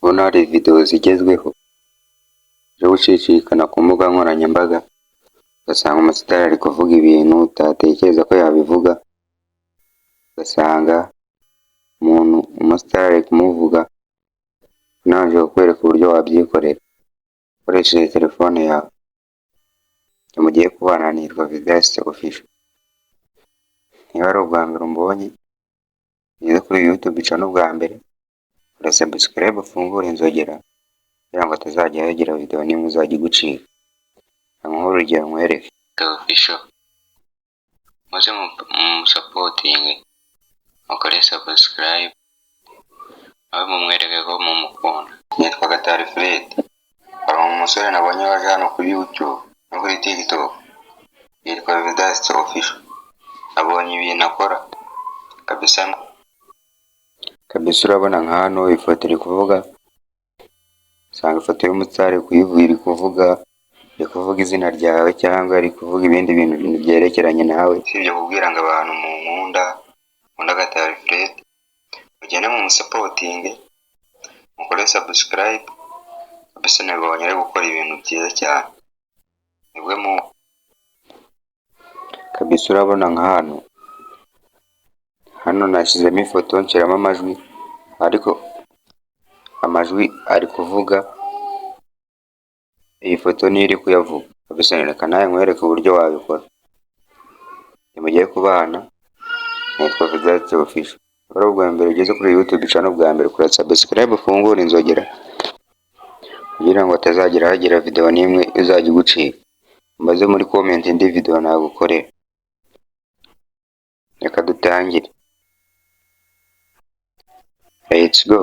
Ubona hari videwo zigezweho zo gucicikana ku mbuga nkoranyambaga, ugasanga umusitari ari kuvuga ibintu utatekereza ko yabivuga, ugasanga umuntu umusitari ari kumuvuga, nabanje kukwereka uburyo wabyikorera ukoresheje telefone yawe. Mugiye kubana nitwa Vedaste Official. Niba ari ubwa mbere umbonye, ugeze kuri YouTube channel bwa mbere, kora subscribe ufungure inzogera kugira ngo hatazajya hagira video n'imwe izajya igucika. Nguhe urugero nkwereke. Official, muze mumusupportinge, mukore subscribe, nawe mumwereke ko mumukunda. Nitwa Gatari Fred. Hari umusore nabonye waje hano kuri YouTube no kuri TikTok, yitwa Vedaste Official. Nabonye ibintu akora kabisa kabisa, urabona nka hano ifoto iri kuvuga, usanga ifoto y'umusitari kuyivuga iri kuvuga izina ryawe cyangwa iri kuvuga ibindi bintu byerekeranye nawe. Si ibyo kubwira ngo abantu munkunda, nkunda Gatari Fred, mugende mumusupportinge, mukore subscribe kabisa, nabonye ari gukora ibintu byiza cyane. Nibwo mu kabisa urabona nka hano, hano nashyizemo ifoto nshyiramo amajwi, ariko amajwi ari kuvuga, iyi foto niyo iri kuyavuga kabisa. Reka nawe nkwereke uburyo wabikora. Mugiye kubana nitwa Vedaste Official. Niba ari ubwa mbere ugeze kuri YouTube channel bwa mbere, kora subscribe ufungure inzogera kugira ngo hatazagira hagira video n'imwe izajya igucika. Mbaze muri comment indi video nagukorera. Reka dutangire. Let's go.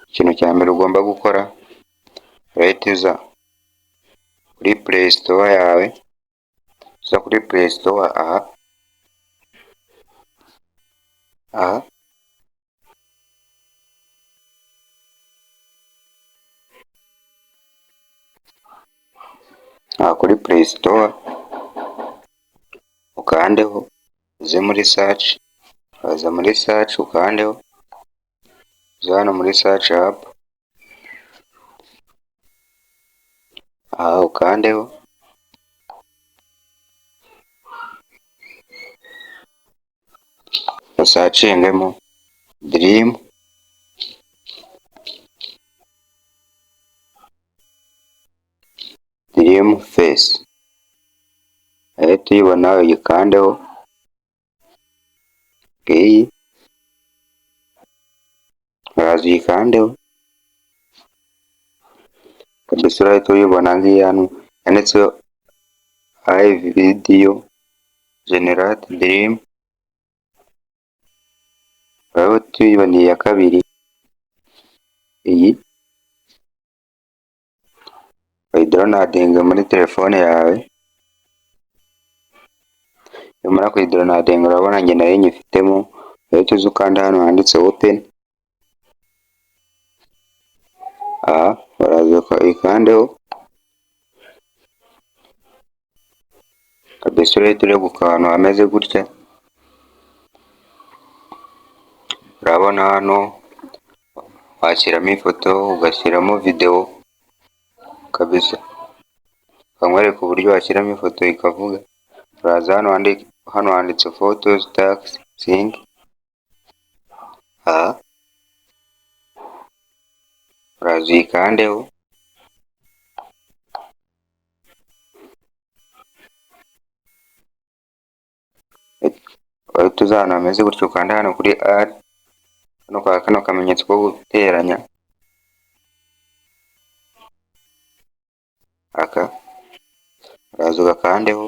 Ikintu cya mbere ugomba gukora, urahita uza kuri Play Store yawe, uza kuri Play Store aha, aha kuri Play Store ukandeho, uze muri search, uraza muri search ukandeho, uze hano muri search app, aha ukandeho, usearchingemo Dream Face, urahita uyibona uyikandeho, ngiyi, uraza uyikandeho, kabisa urahita uyibona ngiyi hano yanditseho AI video generate dream, urahita uyibona iyi ya kabiri, iyi uyidownloadinge muri telefone yawe, numara kuyidownloadinga urabona njye nari nyifitemo, urahita uza ukanda hano handitse open, aha uraza uyikandeho, kabisa urahita ureguka ahantu hameze gutya, urabona hano washyiramo ifoto, ugashyiramo video kabisa, reka nkwereke uburyo washyiramo ifoto ikavuga, uraza hano handitse photos, text, sing, aha uraza uyikandeho, urahita uza ahantu hameze gutya ukanda hano kuri add, hano kwa kano kamenyetso ko guteranya, aka uraza ugakandeho,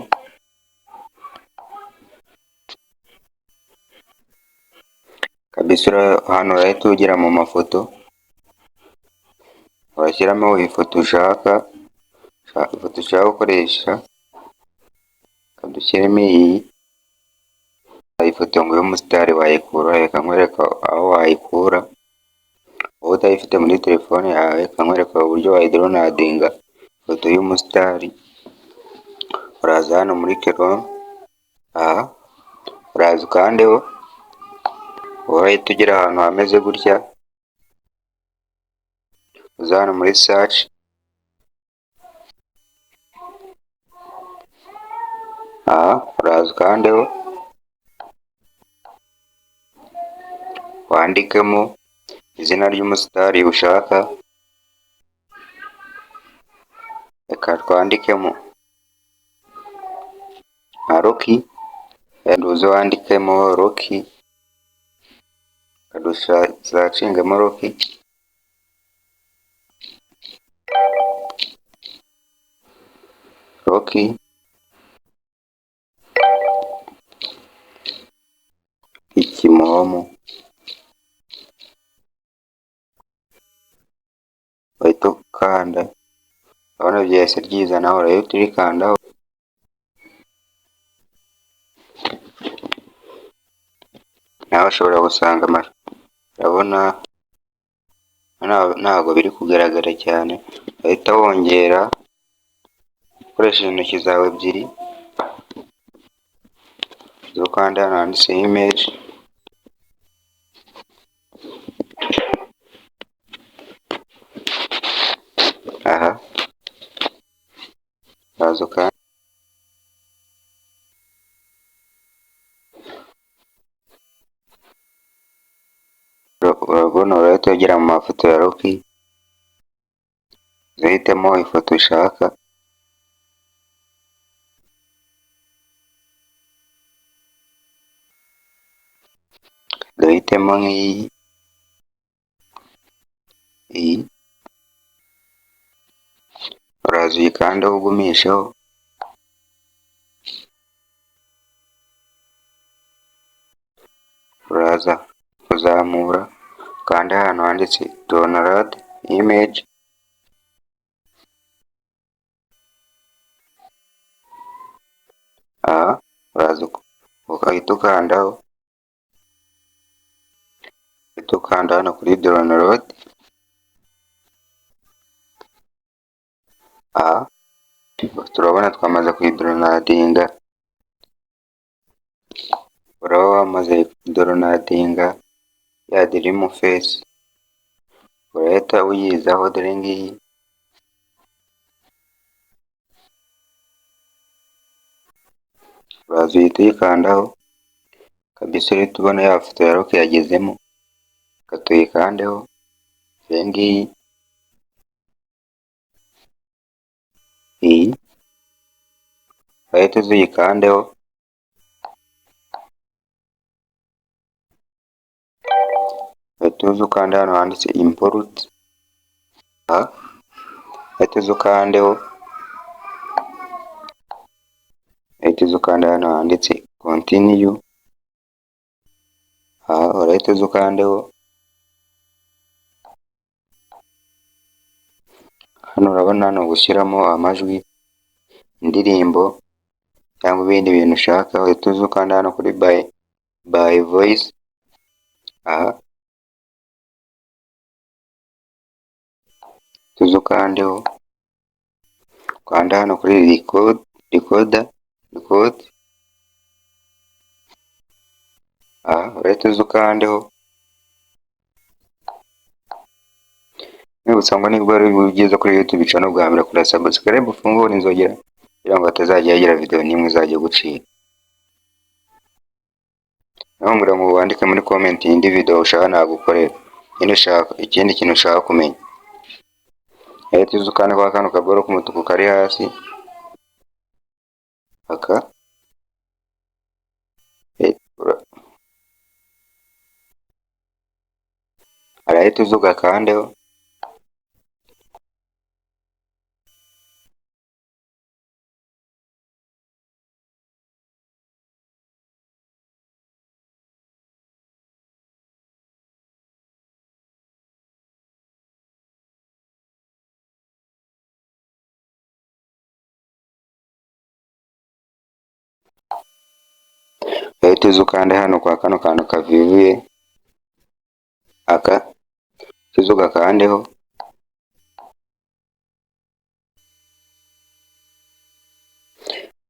kabisa hano urahita ugera mu mafoto, urashyiramo ifoto ushaka, ifoto ushaka gukoresha, reka dushyiremo iyi, ifoto ngo y'umusitari wayikura, reka nkwereke aho wayikura, wowe utayifite muri telefone yawe, reka nkwereke uburyo wayidownloadinga ifoto y'umusitari, uraza hano muri Chrome, aha uraza ukandeho, urahita ugera ahantu hameze gutya. Uza hano muri search, aha uraza ukandeho, wandikemo izina ry'umusitari ushaka, reka twandikemo nka Rocky, uze wandikemo Rocky, dusacingemo Rocky, Rocky Kimomo, uhita ukanda, urabona ryahise ryizanaho, urahita urikandaho. Nawe ushobora gusanga, urabona ntabwo biri kugaragara cyane, urahita wongera ukoresheje intoki zawe ebyiri, uze ukande hano handitse image, aha uraza ukande, urabona urahita ugera mu mafoto ya Rocky, uhitemo ifoto ushaka. Duhitemo nk'iyi, iyi uraza uyikandeho ugumisheho, uraza kuzamura ukande ahantu handitse download image, aha uraza ugahita ukandaho, uhita ukanda hano kuri download, aha turabona twamaze kuyidownloadinga, uraba wamaze kudownloadinga ya dream face, urahita uyizaho dore ngiyi. Uraza uhita uyikandaho kabisa, urahita ubona ya foto ya Rocky yagezemo, reka tuyikandeho dore ngiyi, iyi urahita uza uyikandeho, uhita uza ukande hano handitse import, aha uhita uza ukandeho, uhita uza ukande hano handitse continue, aha urahita uza ukandeho, hano urabona ni ugushyiramo amajwi, indirimbo cyangwa ibindi bintu ushaka, uhita uza ukanda hano kuri by voice, aha uze ukandeho, ukanda hano kuri record, record, aha urahita uza ukandeho, nkwibutsa ngo nibwo ari byiza kuri YouTube channel bwa mbere kora subscribe, ufungure inzogera kugira ngo hatazajya hagira video n'imwe izajya igucika. Naho ngira ngo wandike muri comment indi video ushaka nagukorera, ikindi kintu ushaka kumenya. Urahita uza ukande kwa kano kaboro k'umutuku kari hasi, aka arahita uza ugakandeho, urahita uza ukande hano kwa kano kantu kavivuye, aka uze ugakandeho,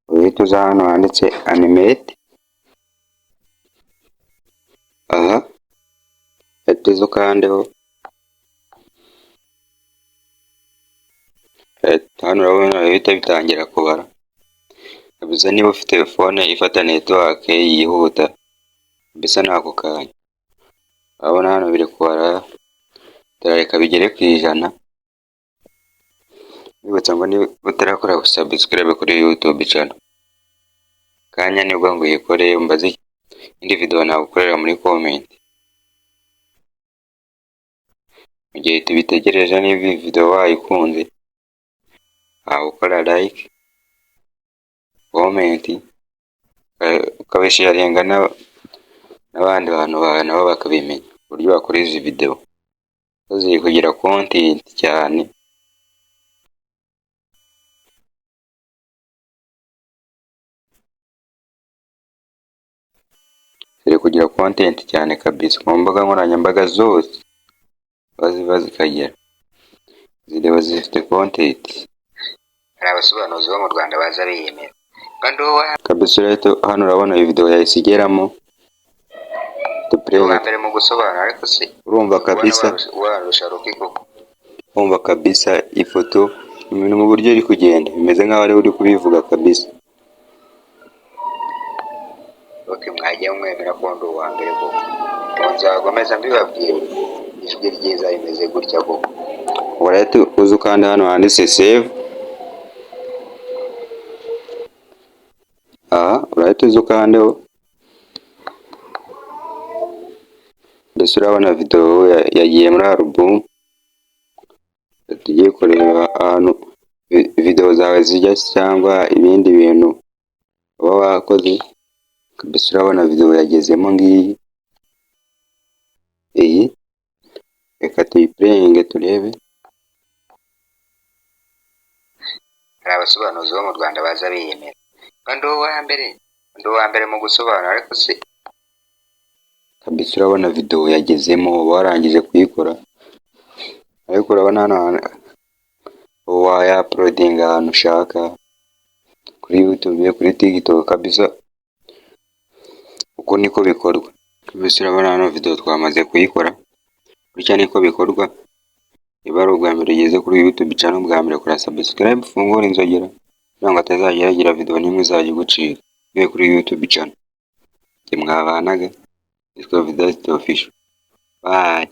uhita uza hano handitse animate, aha uhita uza ukandeho, Hano urabona bihita bitangira kubara kabisa. Niba ufite telefone ifata network yihuta mbese, ni ako kanya. Urabona hano biri kubara, turareka bigere ku 100. Bibutsa ngo niba utarakora subscribe kuri YouTube channel, kanya nibwo ngo uyikore, umbaze indi video nagukorera muri comment. Mu gihe tubitegereje, niba iyi video wayikunze, waba ukora like, comment, ukabisharinga n'abandi bantu bawe, nabo bakabimenya uburyo bakora izi video ziri kugira content cyane. Ziri kugira content cyane kabisa ku mbuga nkoranyambaga zose aho ziva zikagera, zireba zifite content. Hari abasobanuzi bo mu Rwanda baza biyemera kandi uwo kabisa. Urahita hano urabona iyi video yahise igeramo. Uwa mbere mu gusobanura, ariko se Urumva kabisa. Warusha Rocky koko? Urumva kabisa ifoto ibintu mu buryo iri kugenda bimeze nk'aho ariwe uri kubivuga kabisa. Rocky mwagiye mwemera ko ndi uwa mbere koko? Ngo nzakomeza mbibabwire, ijwi ryiza rimeze gutya koko. Urahita uza ukanda hano handitse save. Aha urahita uza ukandeho. Mbese urabona video yagiye muri album. Tugiye kureba ahantu video zawe zijya cyangwa ibindi bintu uba wakoze kabisa. Urabona video yagezemo ngiyi iyi, reka tuyiplayinge turebe. Hari abasobanuzi bo mu Rwanda baza biyemera ngo ndi uwa mbere, ndi uwa mbere mu gusobanura, ariko se Kabisa urabona video yagezemo, uba warangije kuyikora, ariko urabona hano wayauploadinga ahantu ushaka, kuri YouTube, kuri TikTok kabisa. Uko niko bikorwa kabisa. Urabona hano video twamaze kuyikora, gutya niko bikorwa. Niba ari ubwa mbere ugeze kuri YouTube channel bwa mbere, kora subscribe, ufungure inzogera kugira ngo hatazagira hagira video n'imwe izajya igucika ivuye kuri YouTube channel. Njye mwabanaga nitwa Vedaste Official. Bye.